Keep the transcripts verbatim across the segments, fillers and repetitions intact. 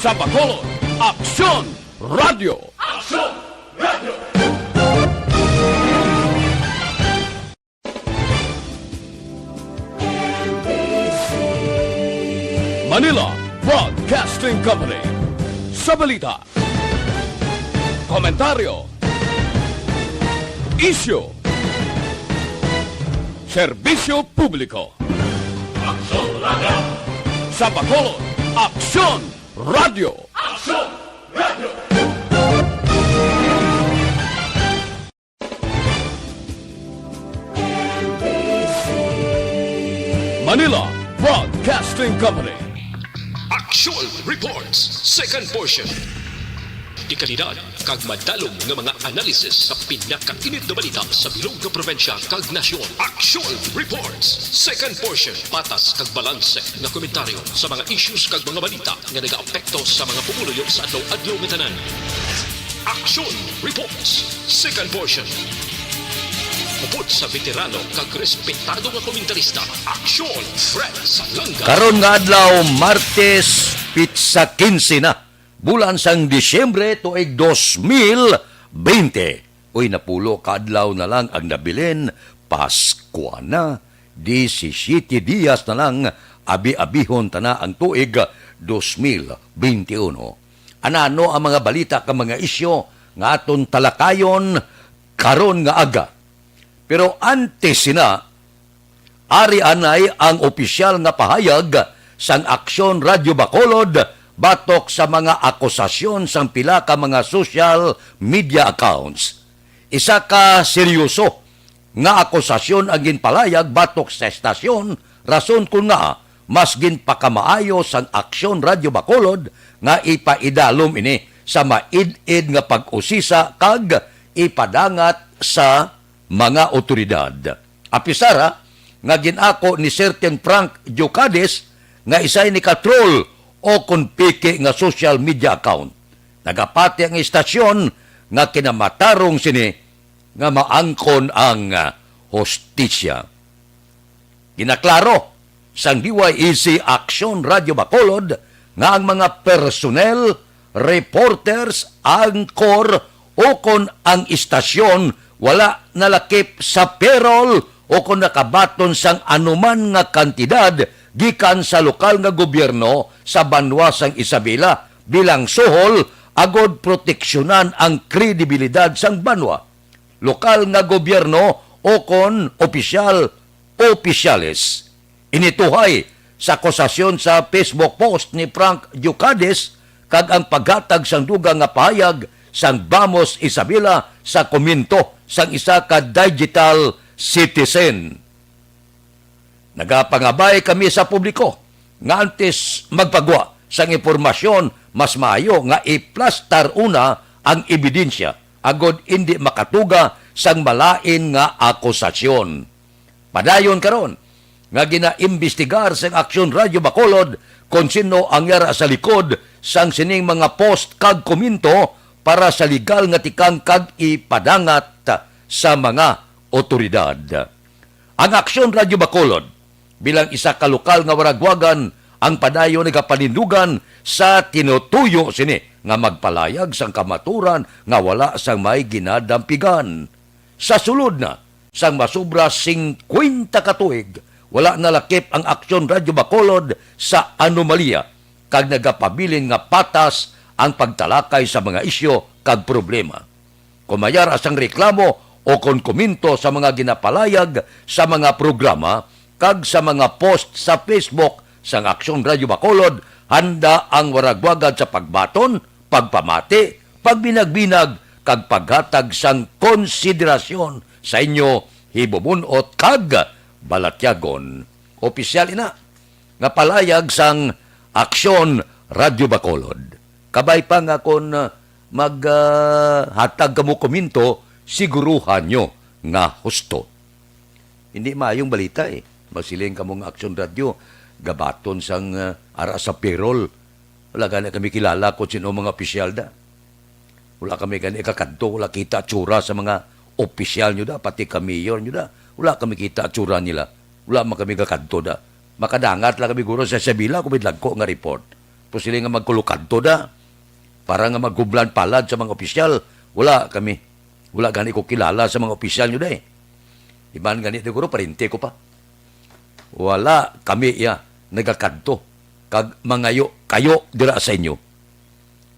Sa Bacolod, Aksyon Radio. Aksyon Radio. Manila Broadcasting Company. Sa balita, komentaryo, isyu, serbisyo publiko. Aksyon Radio. Sa Bacolod, Aksyon Radio. Aksyon Radio. Manila Broadcasting Company. Aksyon Reports, second portion. Dekalidad kag madalom nga mga analysis sa pinakainit nga balita sa bilog nga probinsya kag nasyon. Aksyon Reports, second portion. Patas kag balanse nga komentaryo sa mga issues kag mga balita nga nagaapekto sa mga pumuluyo sa adlaw-adlaw nga tanan. Aksyon Reports, second portion. Upod sa veterano kag respetado nga komentarista, Aksyon Fred Salanga. Karon nga adlaw, Martes, pitsa quince na, bulan sang Disyembre, tuig dos mil bente. Uy, napulo ka adlaw na lang ang nabilin, Paskwa na. Disisiete dias na lang, abi-abihon ta na ang tuig dos mil bente uno. Anano ang mga balita kag mga isyu nga aton talakayon karon nga aga? Pero antes sina, ari anay ang opisyal nga pahayag sang Aksyon Radio Bacolod batok sa mga akusasyon sang pila ka mga social media accounts. Isa ka seryoso nga akusasyon ang ginpalayag batok sa estasyon, rason kon ngaa mas ginpakamaayo sang Aksyon Radio Bacolod nga ipaidalom ini sa maid-id nga pag-usisa kag ipadangat sa mga awtoridad. Apisar, ha, nga gin-ako ni certain Frank Diocades nga isa ini ka troll o kon peke nga social media account, nagapati ang istasyon nga kinamatarong sini nga maangkon ang, ah, hustisya. Ginaklaro sang D Y A C Aksyon Radio Bacolod nga ang mga personnel, reporters, anchor, ukon ang istasyon wala nalakip sa payroll ukon nakabaton sang anuman nga kantidad gikan sa lokal nga gobyerno sa banwa sang Isabela bilang suhol agod proteksyonan ang kredibilidad sang banwa, lokal nga gobyerno ukon opisyal, opisyales. Inituhay sa akusasyon sa Facebook post ni Frank Diocades kag ang paghatag sang dugang nga pahayag sang Vamos Isabela sa komento sang isa ka digital citizen. Nagapangabay kami sa publiko nga antes magpagwa sang impormasyon, mas maayo nga iplastar una ang ebidensya agod indi makatuga sang malain nga akusasyon. Padayon karon nga ginaimbestigar sang Aksyon Radio Bacolod kon sino ang yara sa likod sang sining mga post kag komento para sa legal nga tikang kag ipadangat sa mga otoridad. Ang Aksyon Radio Bacolod, bilang isa ka lokal nga waragwagan, ang padayon nagapanindugan sa tinutuyo sini nga magpalayag sang kamaturan nga wala sang may ginadampigan. Sa sulod na sang masobra singkwenta ka tuig, wala nalakip ang Aksyon Radio Bacolod sa anomalya kag nagapabilin nga patas ang pagtalakay sa mga isyu kag problema. Kon may ara sang reklamo o kon komento sa mga ginapalayag sa mga programa kag sa mga post sa Facebook sang Aksyon Radio Bacolod, handa ang waragwagan sa pagbaton, pagpamati, pagbinagbinag, kag paghatag sang konsiderasyon sa inyo hibubun-ot kag balatyagon. Opisyal ina nga palayag sang Aksyon Radio Bacolod. Kabay pa nga kon, ah, mag, ah, hatag kamo komento, siguruhan nyo nga husto. Hindi maayong balita, eh. Magsiling kamo nga Aksyon Radio, gabaton sang, ah, ara sa payroll. Wala gani kami kilala kung sino mga opisyal da. Wala kami gani kakadto, wala kita tsura sa mga opisyal nyo da, pati ka mayor nyo da. Wala kami kita tsura nila. Wala man kami kakadto da. Makadangat lang kami guro sa Isabela kung may dagko nga report. Posible nga magkulukanto da para nga maghublan palad sa mga opisyal. Wala kami. Wala gani ko kilala sa mga opisyal nyo, day. Iban gani, siguro, parente ko pa. Wala kami, iya, nagakadto kag mangayo kayo dira sa inyo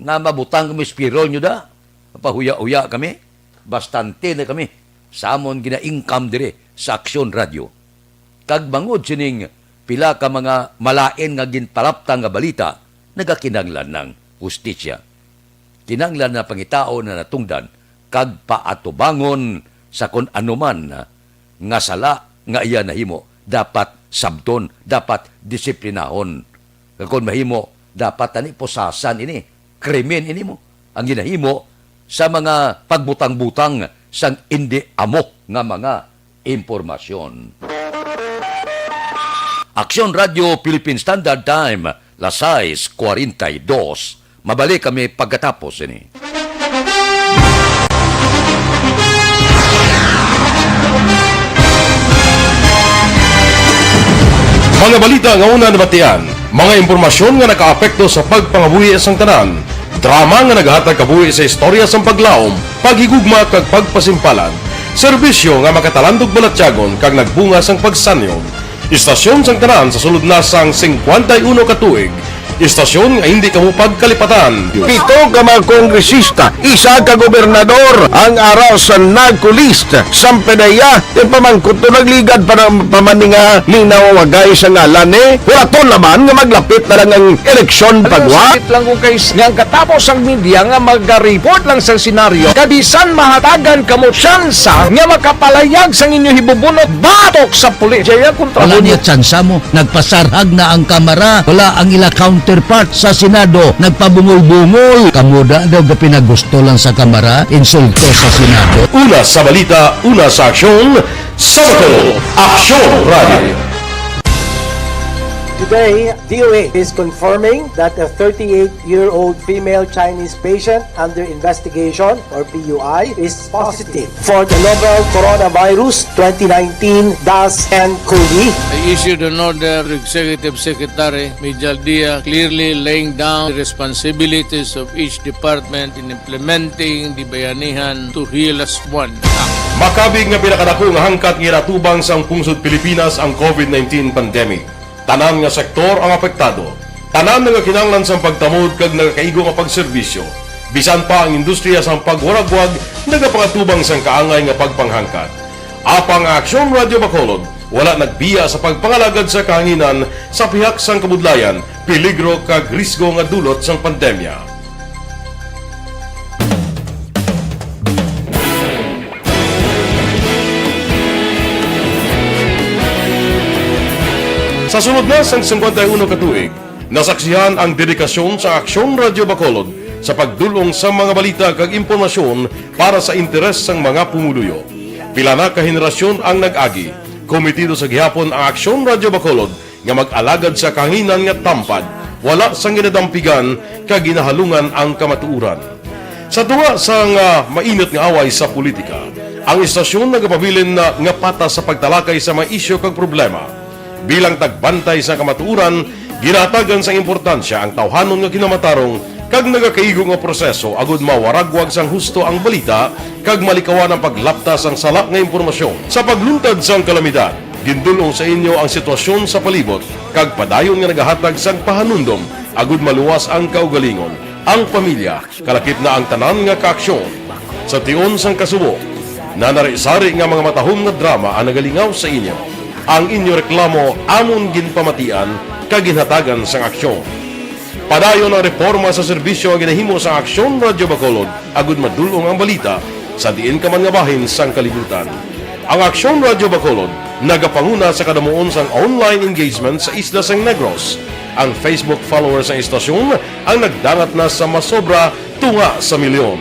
nga mabutang kami sa payroll nyo, da. Mapahuya-huya kami. Bastante na kami sa amon gina-income diri sa Aksyon Radio. Kag bangod sining pila ka mga malain nga ginpalaptang nga balita, nagakinahanglan ng hustisya. Kinahanglan na pangitaon na natungdan kag paatubangon sa kon anuman nga sala nga iya nahimo, dapat sabton, dapat disiplinahon. Kag kon mahimo, dapat tani pusasan ini. Krimen ini mo ang ginahimo sa mga pagbutang-butang sang indi amo nga mga impormasyon. Aksyon Radio Philippine Standard Time, las sais cuarenta y dos. Mabalik kami pagkatapos ini. Mga balita nga una nabatian, mga impormasyon nga nakaapekto sa pagpangabuhi sang tanan, drama nga nagahatag kabuhi sa istorya sang paglaom, paghigugma kag pagpasimpalan, serbisyo nga makatalandog balatyagon kag nagbunga sang pagsanyog. Istasyon sang tanan sa sulod na sang singkwenta y uno ka tuig. Istasyon nga hindi kamo pagkalipatan. Pito ka mga kongresista, isa ka gobernador ang ara sa NARCO list. Sampanaya, ipamangkot to, nagligad pa na, pa man ni nga linawagay sa ngalan ni. Hulaton naman nga maglapit na lang ang eleksyon pagwa. Sakit lang ko kay s-, nga ang katapos ang media nga maga-report lang sa senaryo. Kabisan mahatagan kamo tsansa nga makapalayag sang inyo hibubunot batok sa pulis. Jaya kontra Wala mo. Niya tsansa mo. Nagpasarhag na ang Kamara. Wala ang ila counterpart sa Senado. Nagpabungol-bungol. Kamo da daw ga pinagusto lang sa Kamara. Insulto sa Senado. Una sa balita, una sa aksyon, sa Bacolod, Aksyon Radio. Today, D O H is confirming that a thirty-eight-year-old female Chinese patient under investigation, or P U I, is positive for the novel coronavirus twenty nineteen dash N cov. I issued an order to Executive Secretary Mijal Dia, clearly laying down the responsibilities of each department in implementing the Bayanihan to Heal Us One Act. Makabig nga pinakadako nga hangkat nga ginatubang sang pungsod Pilipinas ang covid nineteen pandemic. Tanan nga sektor ang apektado. Tanan nagakinahanglan sang pagtamod kag nagakaigo nga pagserbisyo. Bisan pa ang industriya sang pagwaragwag nagapangatubang sang kaangay nga pagpanghangkat. Apang ang Aksyon Radio Bacolod wala nagbiya sa pagpangalagad sa kahanginan sa pihak sang kabudlayan, peligro kag risgo nga dulot sang pandemya. Sa sulod na sang singkwenta y uno ka tuig, nasaksihan ang dedikasyon sa Aksyon Radio Bacolod sa pagdul-ong sa mga balita kag impormasyon para sa interes sang mga pumuluyo. Pila na ka henerasyon ang nag-agi. Komitido sa gihapon ang Aksyon Radio Bacolod nga mag-alagad sa kahanginan nga tampad, wala sang ginadampigan kag ginahalungan ang kamatuoran. Sa tunga sang, ah, mainit nga away sa politika, ang istasyon nagapabilin na nga patas sa pagtalakay sa mga isyu kag problema. Bilang tagbantay sa kamatuoran, ginahatagan sang importansya ang tawhanon nga kinamatarong kag nagakaigo nga proseso agud mawaragwag sang husto ang balita kag malikawan ang paglapta sang sala nga impormasyon. Sa pagluntad sang kalamidad, gindul-ong sa inyo ang sitwasyon sa palibot kag padayon nga nagahatag sang pahanumdom agud maluwas ang kaugalingon, ang pamilya, kalakip na ang tanan nga kaaksyon. Sa tion sang kasubo, nanari-sari nga mga matahom nga drama ang nagalingaw sa inyo. Ang inyo reklamo amon ginpamatian kag ginhatagan sang aksyon. Padayon ang reporma sa serbisyo nga ginahimo sang Aksyon Radyo Bacolod agud madul-ong ang balita sa diin ka man nga bahin sang kalibutan. Ang Aksyon Radyo Bacolod nagapanguna sa kadamuon sang online engagement sa isla sang Negros. Ang Facebook followers sang istasyon ang nagdangat na sa masobra tunga sa milyon.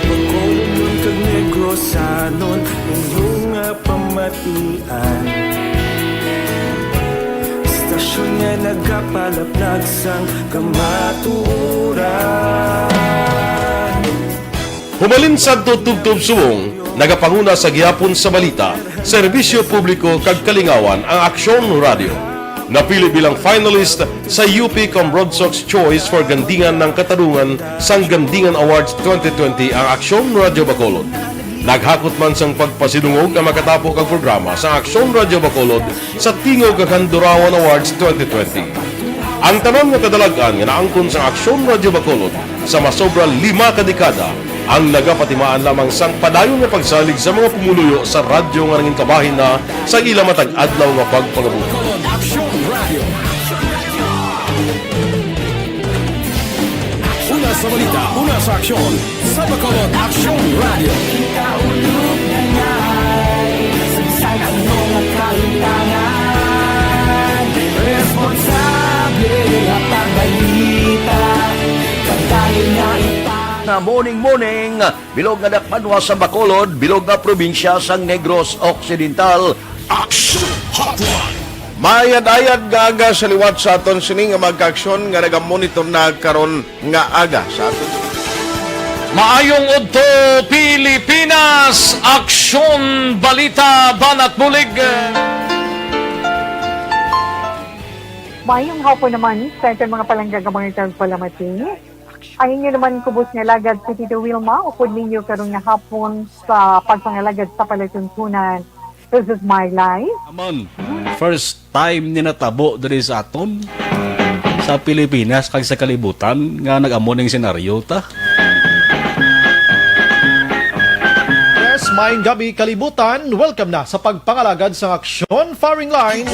Bacolodnon kag Negrosanon, inyo nga pamatian. Istasyon nga nagapalaplag sang kamatuoran. Humalin sadto tubtob subong, nagapanguna sa gihapon sa balita, serbisyo publiko kag kalingawan ang Aksyon Radyo. Napili bilang finalist sa U P Comrade Sox Choice for Gandingan ng Katarungan sang Gandingan Awards twenty twenty ang Aksyon Radyo Bacolod. Naghakot man sang pagpasidungog nga makatapo kag programa sa Aksyon Radyo Bacolod sa Tingog kag Handurawan Awards twenty twenty. Ang tanan nga kadalag-an nga naangkon sa Aksyon Radyo Bacolod sa masobra lima ka dekada ang nagapatimaan lamang sang padayon nga pagsalig sa mga pumuluyo sa radyo nga nangin kabahin na sa ila matag adlaw nga pagpangabuhi. Aksyon Radio. Una sa balita, una sa aksyon, sa Bacolod Aksyon Radio. Sa ano nga kahintangan, responsable nga pagbalita, pagdali nga ipa- Na morning, morning, bilog nga dakpanwa sa Bacolod, bilog nga probinsya sang Negros Occidental. Action Hotline. Maayad-ayad nga aga sa liwat sa aton sini nga mga kaaksyon nga nagamonitor na karon nga aga sa aton. Maayong udto, Pilipinas! Aksyon, balita, banat bulig. Maayong hapon naman sa aton mga palangga nga mga tagpalamati. Ang inyo naman kubos nga alagad si Tito Wilma, upod ninyo karon nga hapon sa pagpangalagad sa palatuntunan. This is my life. Amon, first time ni natabo diri sa aton, sa Pilipinas kag sa kalibutan, nga nag-amo ning senaryo ta. Yes, maayong gabi, kalibutan. Welcome na sa pagpangalagad sang aksyon, firing line.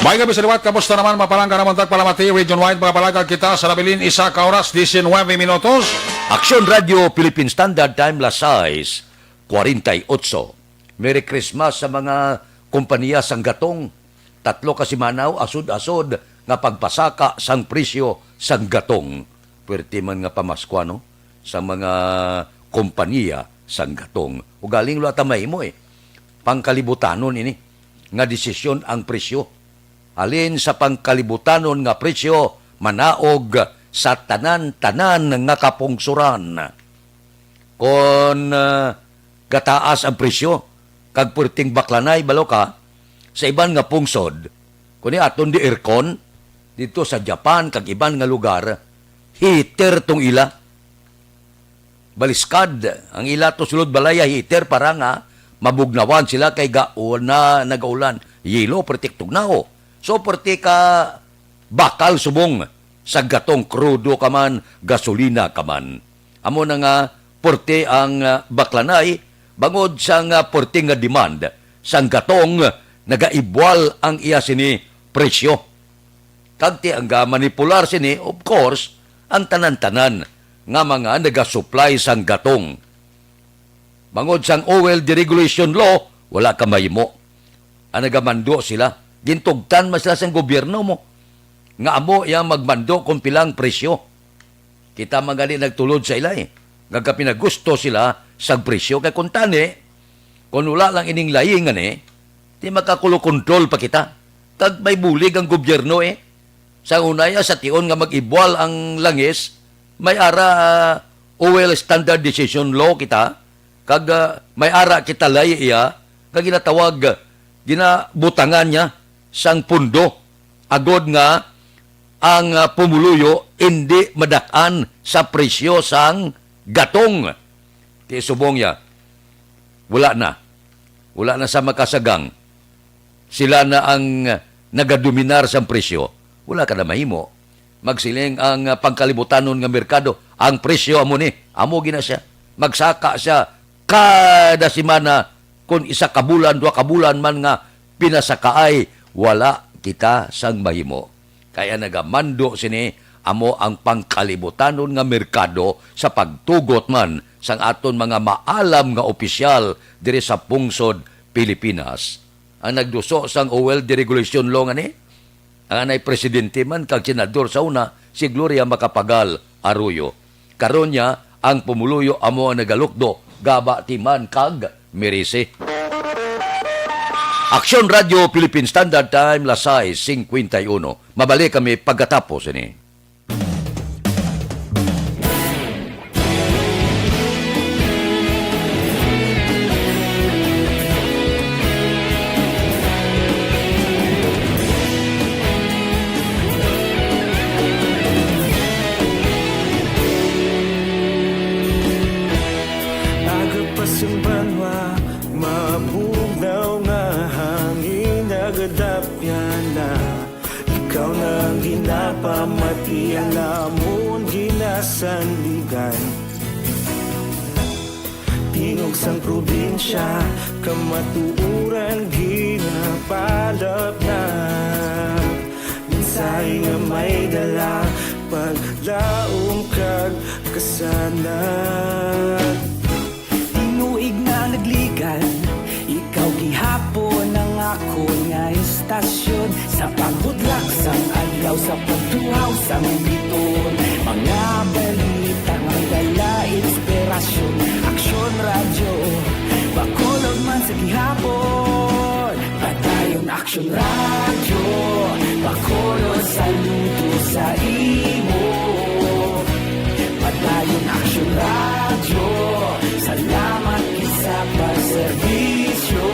May gabi sa liwat, kamusta naman, mapalangga naman tagpalamati, region-wide, mga palagag kita sa nabilin, isa ka oras, diecinuebe minutos. Aksyon Radio Philippine Standard Time, las sais cuarenta y ocho. Merry Christmas sa mga kompanya sang gatong. Tatlo ka simana o asod-asod nga pagpasaka sang presyo sang gatong. Puwerte man nga pamaskwa, no? Sa mga kompanya sang gatong. Ugaling wala ta mahimo, eh. Pangkalibutanon ini nga desisyon ang presyo. Halin sa pangkalibutanon nga presyo, manaog sa tanan-tanan nga kapungsoran. Kon, ah, gataas ang presyo, kag perting baklanay, balo ka, sa iban nga pungsod, kuni aton di aircon, dito sa Japan, kag iban nga lugar, heater tong ila. Baliskad, ang ila to sulod balay, heater para nga mabugnawan sila kay ga-, na, nagaulan. Yelo, perti tugnaw. So, perti ka bakal subong sa gatong, krudo ka man, gasolina ka man. Amo na nga, puwerte ang, ah, baklanay, bangod sang, ah, puwerte nga demand sang gatong, nagaibwal ang iya sini presyo. Kag ti ang manipular sini, of course, ang tanan-tanan nga mga nagasupply sang gatong. Bangod sang oil deregulation law, wala ka mahimo. Ang nagamando sila, gintugtan man sila sang gobyerno mo, nga amo iya magmando kung pilang presyo. Kita man gani nagtulod sa ila, eh. Nagkapinagusto sila sa presyo. Kay kung tani, kung wala lang ining layi nga ni, di makakulo-kontrol pa kita. Kag may bulig ang gobyerno, eh. Sa una, iya, sa tion nga mag-ibwal ang langis, may ara, ah, oil standard decision law kita, kag, ah, may ara kita lay iya, nga ginatawag, ginabutangan niya sang pundo, agod nga ang, ah, pumuluyo indi madak-an sa presyo sang gatong. Kay subong niya, wala na. Wala na sa makasagang. Sila na ang nagadominar sang presyo. Wala ka na mahimo. Magsiling ang, ah, pangkalibutanon nga merkado, "Ang presyo amo ni, amo gina siya." Magsaka siya kada semana, kun isa ka bulan, duha ka bulan man nga pinasakaay, wala kita sang mahimo. Kay ang nagamando sini amo ang pangkalibutanon nga merkado sa pagtugot man sang aton mga maalam nga opisyal diri sa pungsod Pilipinas. Ang nagduso sang oil deregulation law nga ni, ang anay presidente man kag senador sa una, si Gloria Macapagal Arroyo. Karon niya, ang pumuluyo amo ang nagalukdo, gabatiman kag merisi. Aksyon Radio Philippine Standard Time, las sais cincuenta y uno. Mabalik kami pagkatapos ini. Ang ginapamati, alamon ginasandigan. Tingog sang probinsya, kamatuoran ginapalapnag. Mensahe nga may dala, paglaom kag kasanag. Tinuig nga nagligan, ikaw gihapon ang akon nga istasyon. Sa pagbudlak sang adlaw, sa pagtuhaw sang biton, mga balita nga may dala inspirasyon. Aksyon Radyo, Bacolod man sa gihapon. Padayon Aksyon Radyo, Bacolod, saludo sa imo. Padayon Aksyon Radyo, salamat gid sa pagserbisyo.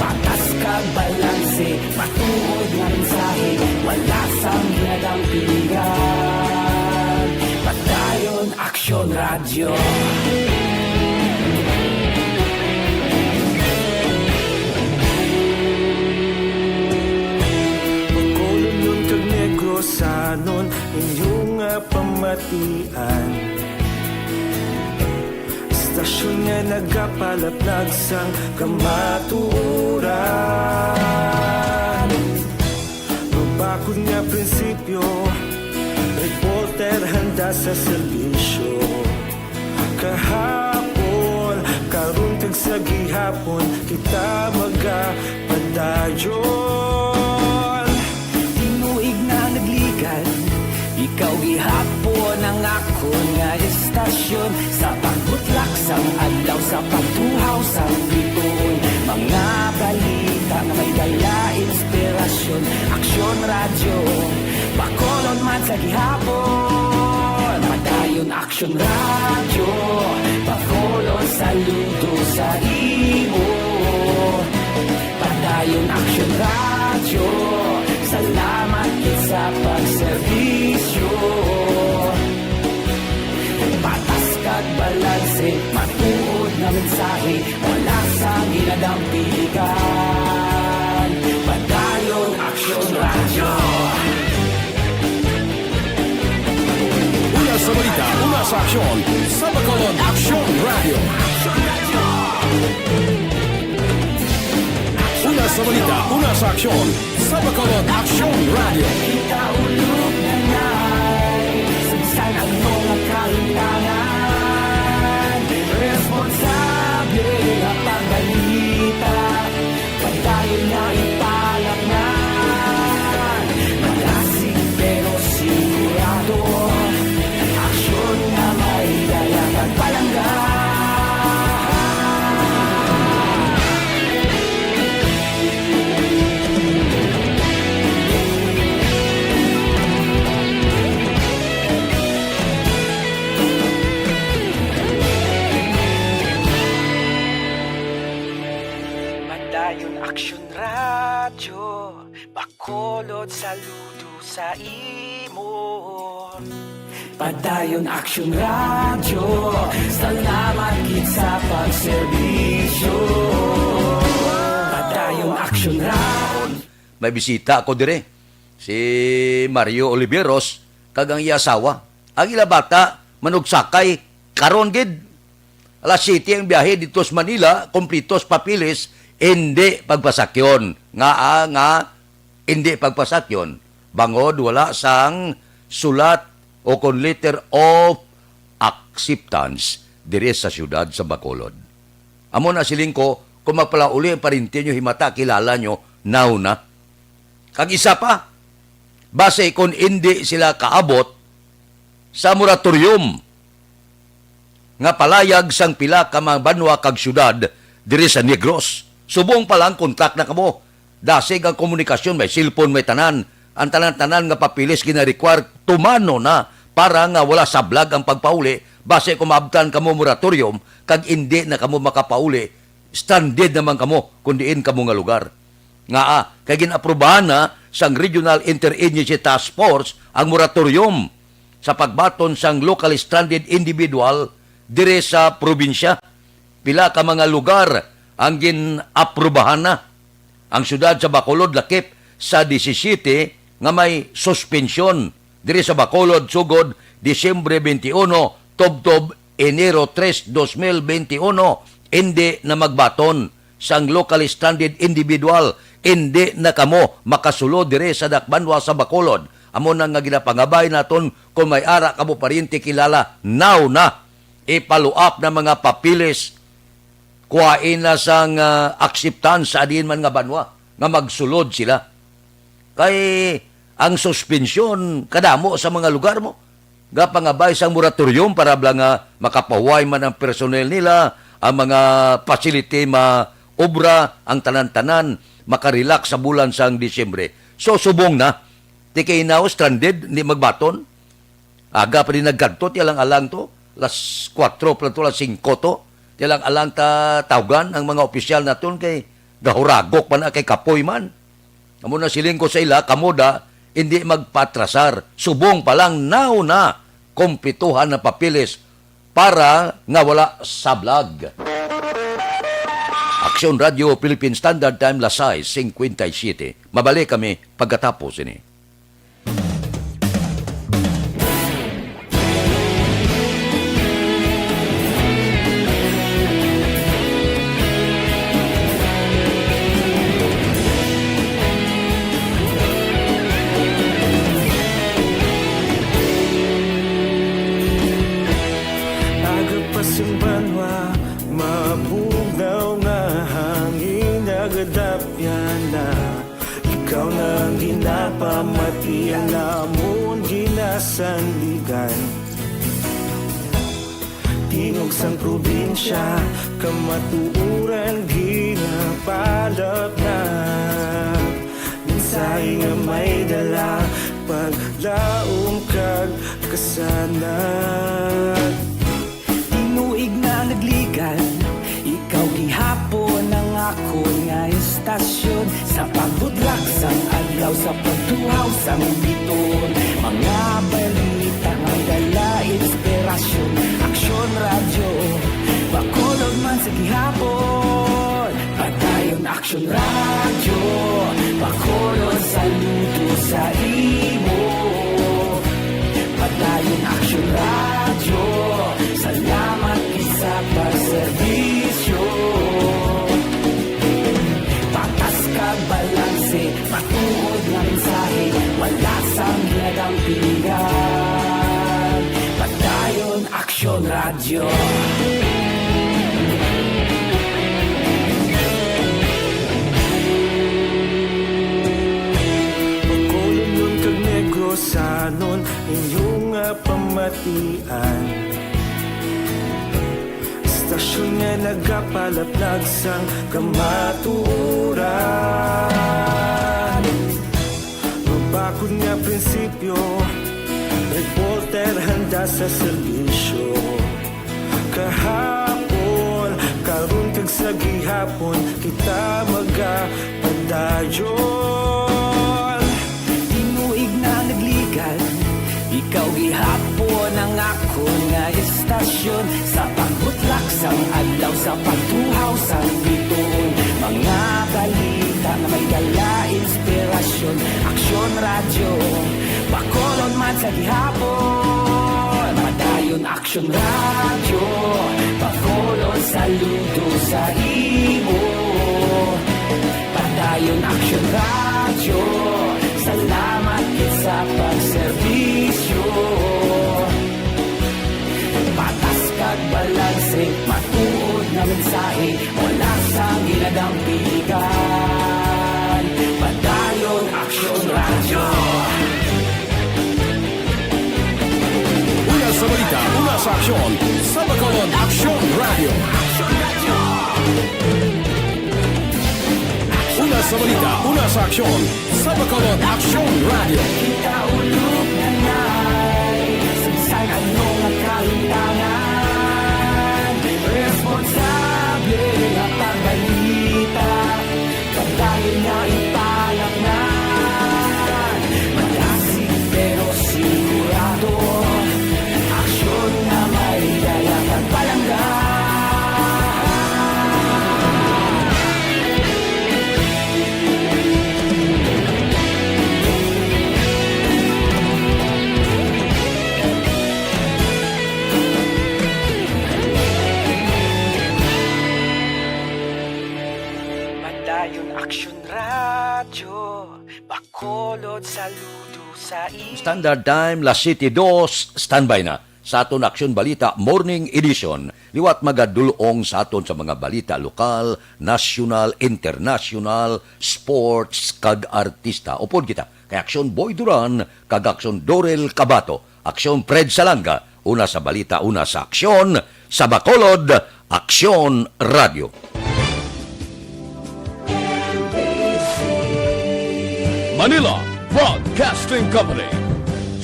Patas kag balanse, matuod nga mensahe, wala sang ginadampigan. Padayon Aksyon Radyo. Bacolodnon kag Negrosanon, inyo nga pamatian. Istasyon nga nagapalaplag sang kamatuoran. Mabakod nga prinsipyo, reporter handa sa serbisyo. Kahapon, karon, kag sa gihapon, kita magapadayon. Tinuig nga nagligan, ikaw gihapon ang akon nga istasyon. Sa pagbutlak sang adlaw, sa pagtuhaw sang bituon, mga balita nga may dala inspirasyon. Aksyon Radyo, Bacolod man sa gihapon. Padayon Aksyon Radyo, Bacolod, saludo sa imo. Padayon Aksyon Radyo, salamat gid sa pagserbisyo. Patas kag balanse, matuod nga mensahe, wala sang ginadampigan. Padayon Aksyon Radyo. Una sa balita, una sa aksyon, sa Bacolod Aksyon Radyo. Una sa balita, una sa aksyon, sa Bacolod Aksyon Radyo. Kita ulog na nay, sa bisan ano nga kahimtangan, responsable nga pagbalita. Padayon na ipalaknag, malasig pero sigurado, aksyon nga may dala kag palangga. Padayon Aksyon Radyo, Bacolod, saludo sa imo. Padayon Aksyon Radyo, salamat gid sa pagserbisyo. Padayon Aksyon Radyo. May bisita ako dire. Si Mario Oliveros kag ang iya asawa. Ang ila bata manugsakay karon gid. Alas siyete ang biyahe didto sa Manila, kompleto sa papeles, indi pagpasakyon. Ngaa nga indi pagpasakyon? Bangod wala sang sulat o kon letter of acceptance diri sa siyudad sa Bacolod. Amo na siling ko, kung magpalauli ang paryente nyo, himata, kilala nyo, now na. Kag isa pa, basi kon indi sila kaabot sa moratorium nga palayag sang pila ka mga banwa kag syudad diri sa Negros, subong pa lang kontak na kamo. Dasig ang komunikasyon, may cellphone, may tanan. Ang tanan-tanan nga papeles gina-require, tumano na para nga wala sablag ang pagpauli, basi kung maabtan kamo moratorium kag indi na kamo makapauli, stranded naman kamo kung diin kamo nga lugar. Ngaa, kay gin-aprubahan na sang Regional Interagency Task Force ang moratorium sa pagbaton sang locally stranded individual dire sa probinsya. Pila ka mga lugar ang gin-aprubahan na. Ang siyudad sa Bacolod lakip sa disisiyete nga may suspensyon diri sa Bacolod sugod Disyembre twenty-one tubtob Enero tres, dos mil benti uno, indi na magbaton sang locally stranded individual, indi na kamo makasulod diri sa dakbanwa sa Bacolod. Amo na nga ginapangabay naton, kung may ara kamo paryente, kilala, now na. Ipaluap na mga papeles, kuhain na sang, ah, acceptance sa diin man nga banwa nga magsulod sila. Kay ang suspensyon kadamo sa mga lugar mo. Gapangabay sang moratorium para bala nga makapahuway man ang personnel nila, ang mga facility maobra, ang tanan-tanan makarelax sa bulan sang Disyembre. So, subong na. Ti kay now, stranded, hindi magbaton. Aga pa din nagkadto, ti alang-alang to. Las kuwatro pa lang to, las singko to. Ti alang-alang ta tawgan ang mga opisyal naton kay gahuragok pa na kay kapoy man. Amo na siling ko sa ila, kamo da, hindi magpatrasar. Subong pa lang, now na, kumplituhan ang papeles para nga wala sablag. Aksyon Radio Philippine Standard Time, las sais cincuenta y siete. Mabalik kami pagkatapos ini. Aga pa sing banwa, mabugnaw nga hangin nagadapyan na. Ikaw na ang ginapamati, ang amon ginasandigan. Tingog sang probinsya, kamatuoran ginapalapnag. Mensahe nga may dala, paglaom kag kasanag. Tinuig na nagligan, ikaw gihapon ang akon nga estasyon. Sa pagbudlak sang adlaw, sa pagtuhaw sang bituon, mga balita may dala inspirasyon. Aksyon Radyo, Bacolod man sa gihapon. Padayon Aksyon Radyo, Bacolod, saludo sa imo. Padayon Aksyon Radyo, salamat gid sa pagserbisyo. Patas kag balanse, matuod nga mensahe, wala sang ginadampingan. Padayon Aksyon Radyo. Bacolodnon kag Negrosanon, inyo nga pamatian. Estasyon nga nagapalaplag sang kamatuoran. Mabakod nga prinsipyo, reporter handa sa serbisyo. Kahapon, karon kag sa gihapon, kita magapadayon. Tinuig na nagligan, ikaw gihapon ang akon nga estasyon. Sa pagbutlak sang adlaw, sa pagtuhaw sang bituon, mga balita nga may dala inspirasyon. Aksyon Radyo, Bacolod man sa gihapon. Padayon Aksyon Radyo, Bacolod, saludo sa imo. Padayon Aksyon Radyo, salamat gid sa pagserbisyo. Patas kag balanse, matuod nga mensahe, wala sang ginadampigan. Padayon Aksyon Radyo. Una sa balita, una sa aksyon, sa Bacolod Aksyon Radyo. Una sa balita, una sa aksyon, sa Bacolod Aksyon Radyo. Kita ulog na nay, sa bisan ano nga kahimtangan, responsable nga pagbalita. Padayon nga ipalatnan, malasig pero sigurado, aksyon nga may dala kag palangga. Bacolod, saludo sa iyo. Standard Time, las siyete dos, standby na sa aton Aksyon Balita Morning Edition. Liwat magadulong sa aton sa mga balita lokal, nasyonal, internasyonal, sports, kag artista. Upod kita kay Aksyon Boy Duran kag Aksyon Dorel Cabato, Aksyon Fred Salanga, una sa balita, una sa aksyon, sa Bacolod, Aksyon Radio. Manila Broadcasting Company.